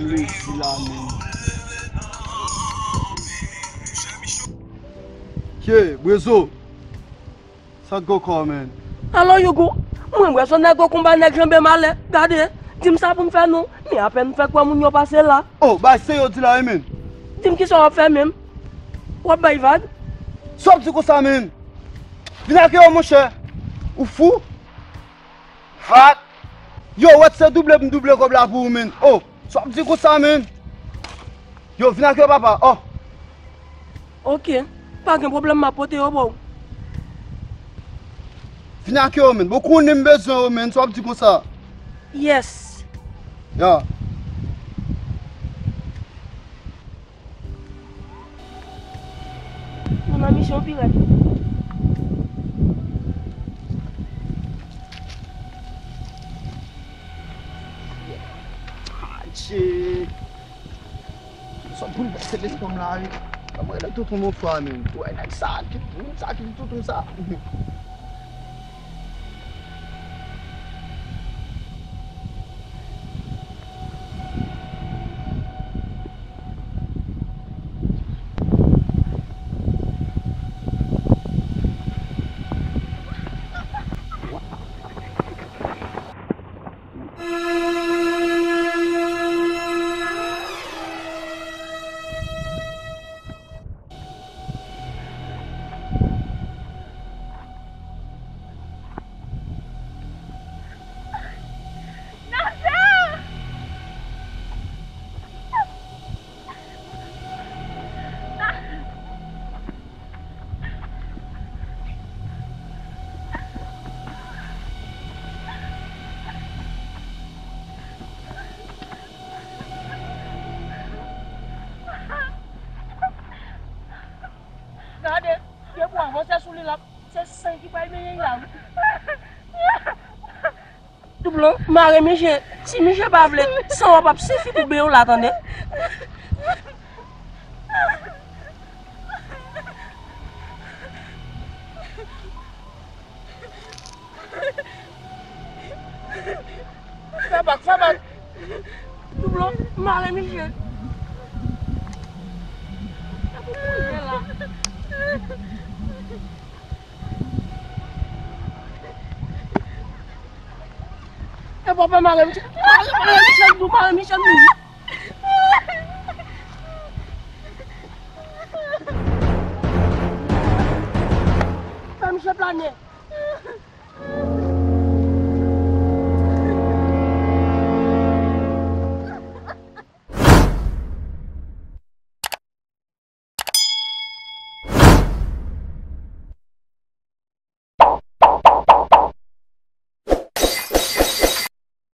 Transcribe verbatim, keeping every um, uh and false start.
Resi la, men. Ke, Brezo. Sa k gen ankò, men? Alo, Yougou, mwen wè se yon nèg o konba nèg janbe malè. Gade, di m sa pou m fè non. Men apèn m fèk wè moun yo pase la. Oh, bay se yo di la wi, men. Di m kisa w ap fè menm? W ap bay vag? Sa w ap di konsa, men? Vin ak yo, monchè. Ou fou? Vag. Yo, wè se double m double kòb la pou ou, men. Oh, sa w ap di konsa, men? Yo, vin ak yo, papa. Oh. Ok, pa gen pwoblèm, m ap pote yo ba w. Vin ak yo, men. Bon, konnen m bezwen yo, men. Sa w ap di konsa? Yes. Ya. Nou nan misyon pirèt. Adje. Sa boulvèse lespri m la, wi. Ban mwen rele tonton Monfwa, men. Ou wè nèg sa ki, moun sa ki di tonton sa. Gade, depi w avanse sou li la, se san ki pral benyen la wi. Doublon, mare misye. Si misye pa vle, san w ap ap sifi pou benyen w la, tande. Fè bak, fè bak. Doublon, mare misye. Sa pou koze la. E papa mare misye. Mare, mare misye, nou mare misye, nou. Fè misye plane.